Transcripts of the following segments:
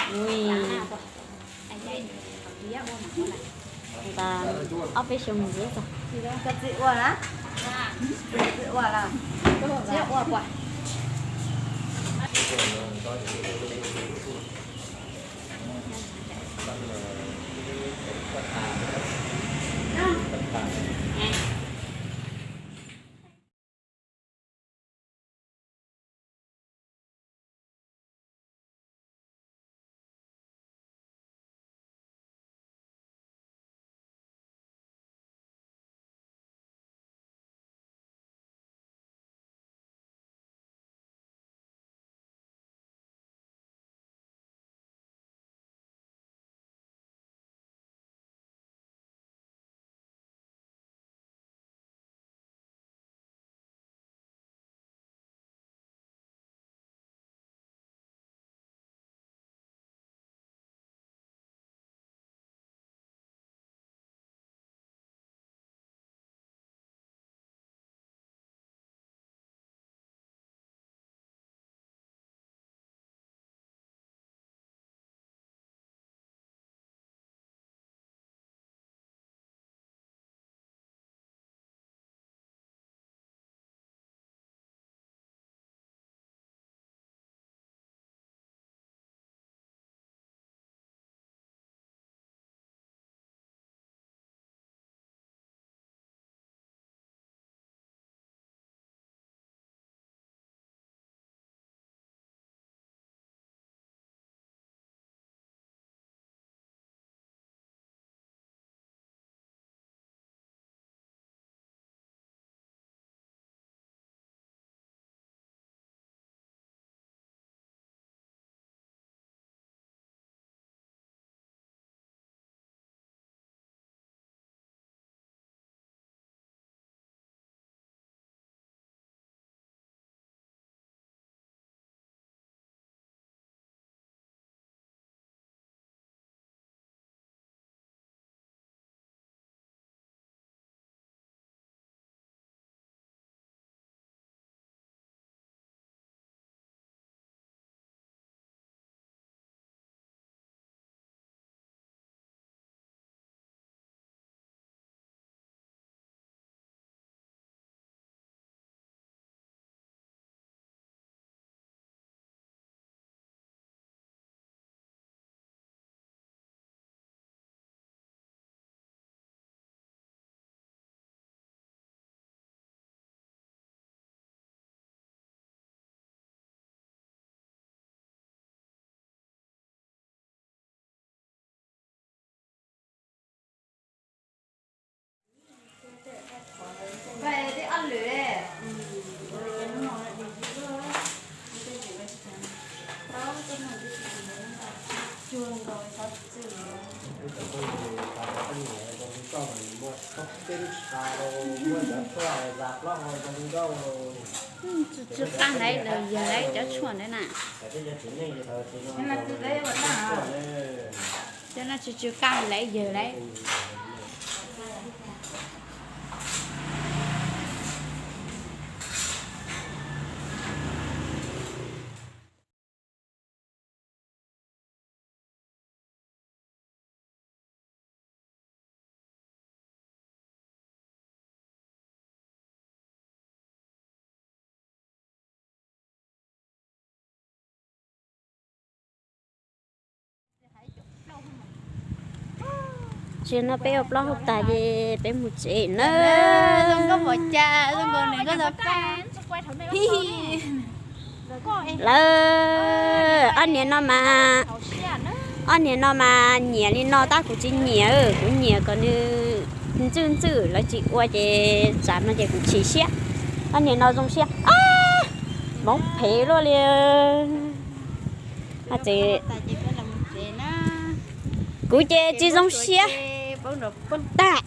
Ui, ob peb xyoos mus ntxiv txog. Koj txiv ua na, txiv ua na, txiv ua puas? Tsw tsw qaj lawm, yawg lawv cov tshuaj ntawd na. Cov no tsw tsw qaj lawm, yawg lawv. Tsis no peb ua plaub hau tas ces peb mus tsev na. Lawv, ob niag no mas, ob niag no mas nyiam li no tab kuv tsis nyiam, kuv nyiam kom nws ntxwj ntxwj, lawv tsis ua ces tsam no ces kuv chim siab. Ob niag no zoo siab, hmoov phem luaj li. Ces kuv ces tsis zoo siab tag.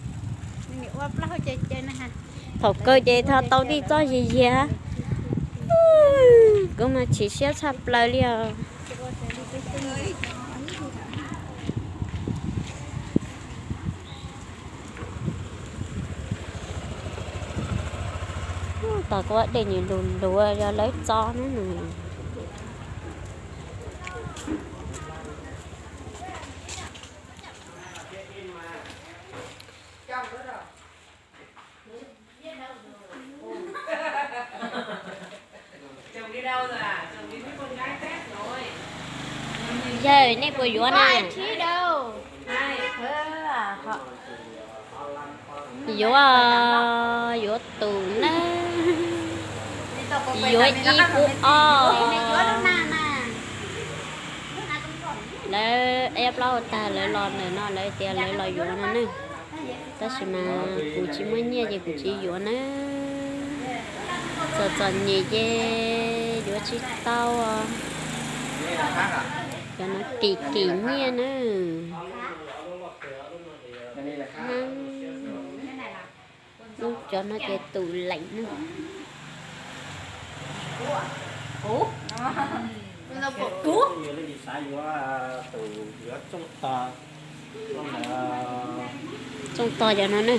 Thaum kawg ces tau tij txoj yig yig. Kuv mas chim siab tshaj plaws li os. Tos kuv dej nws lug luav yog lawv txo na. Yawg, nej puas yuav na? Yuav, yuav tus na. Yuav ib hu ob. Lawv ib plaub tag lawv los ntawm no lawv tias lawv los yuav no ne. Tab sis mas kuv tsis muaj nyiaj ces kuv tsis yuav na. Txom txom nyem ces yuav tsis tau. Cov no kim kim nyiaj na. Lub cov no ces tus leem na. Tsooj tog cov no ne.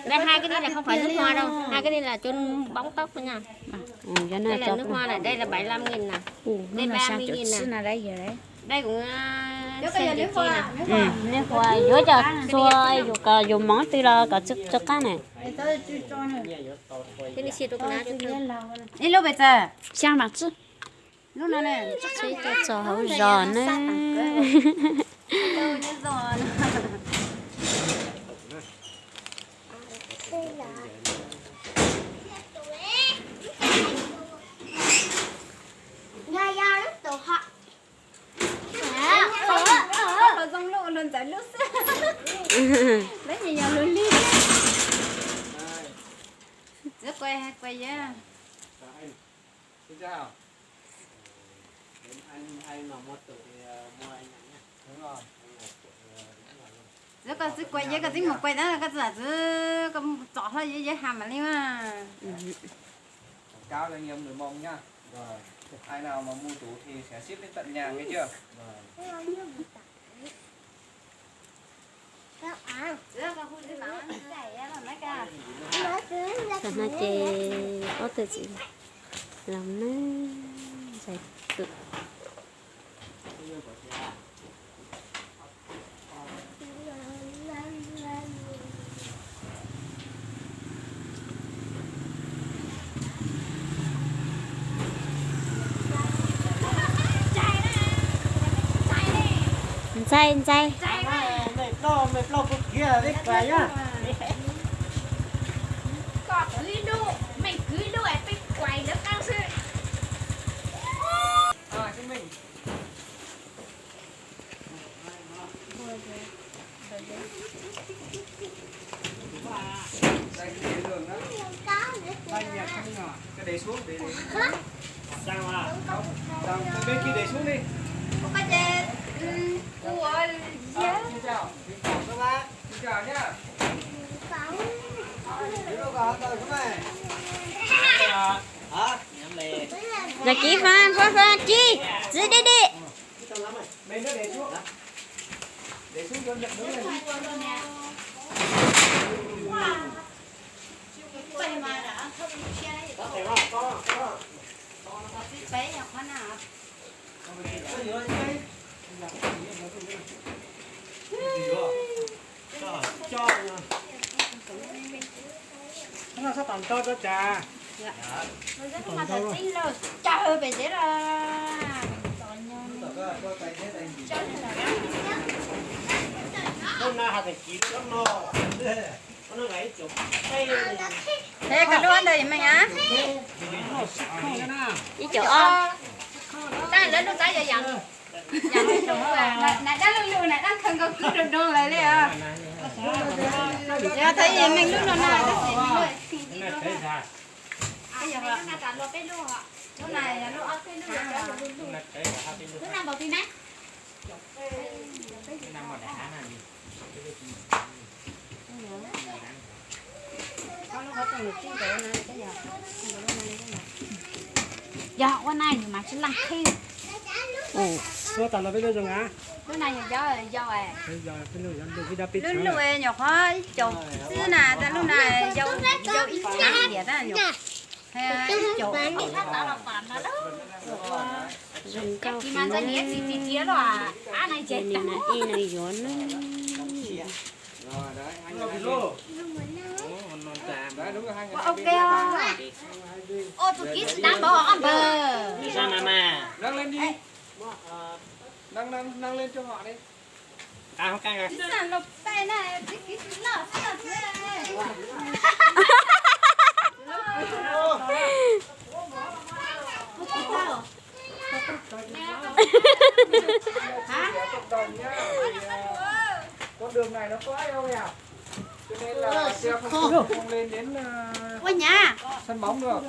Lawv hai cái này là không phải nước hoa đâu, hai cái này là trôn bóng tóc thôi nha. Đây là nước hoa này, đây là bảy mươi lăm nghìn nè. Đây là ba mươi nghìn nè. Đây cũng nước hoa, yuav cov txhua yus kom yus mov twg los kom txhua qab na. Ib lub pes tsawg? Xya mam tsib. Lub no ne, txog hauv zos na. Qhov zoo lub ua luag ntxawm lub xwb. Lawv nyias yog lub li. Txawm kuv, kuv yog Txawm koj txiv kuaj yeb koj txiv mus kuaj na, koj txiv txov hlo yeb yeb ha mam li mas. Quảng cáo cho anh em người Mông nhá. Ai nào mà mua đủ thì sẽ ship đến tận nhà nghe chưa? Tam no ces ob tug txiv los na, ntxhais tus. Ntxhais, ntxhais. Cái đệm xuống đi. Sang mà. Sang bên kia đệm xuống đi. Không có chê. Ừ, ủa, ờ, xin chào. Xin chào các bác. Xin chào nhá. Hả? Rồi ký fan, fan, fan, ký. Giữ đi đi. Thế ka lub ntawd meej a? Ib co ob. Dab lub lub dab yog yam, yam lub lub, na dab lub lub na dab kawg nkaus kwv rau rau lawm li os. Yog thaum ib meej lub no na, tab sis meej lub, lub na tas luag peb lub, lub na yog lub ob peb lub, lub na npaum twg na? Yog ua na yus mas tsis leej qhib. Lub na yog yau, yau, lub lub nyuam qhuav ib caum xwb na, tas lub na yau, yau ib txhab liam na nyuam. Ib caum. Ib no yuav na. Con đường này nó có ai không nhỉ? Cho nên là xe không, không lên đến, ờ, sân bóng được.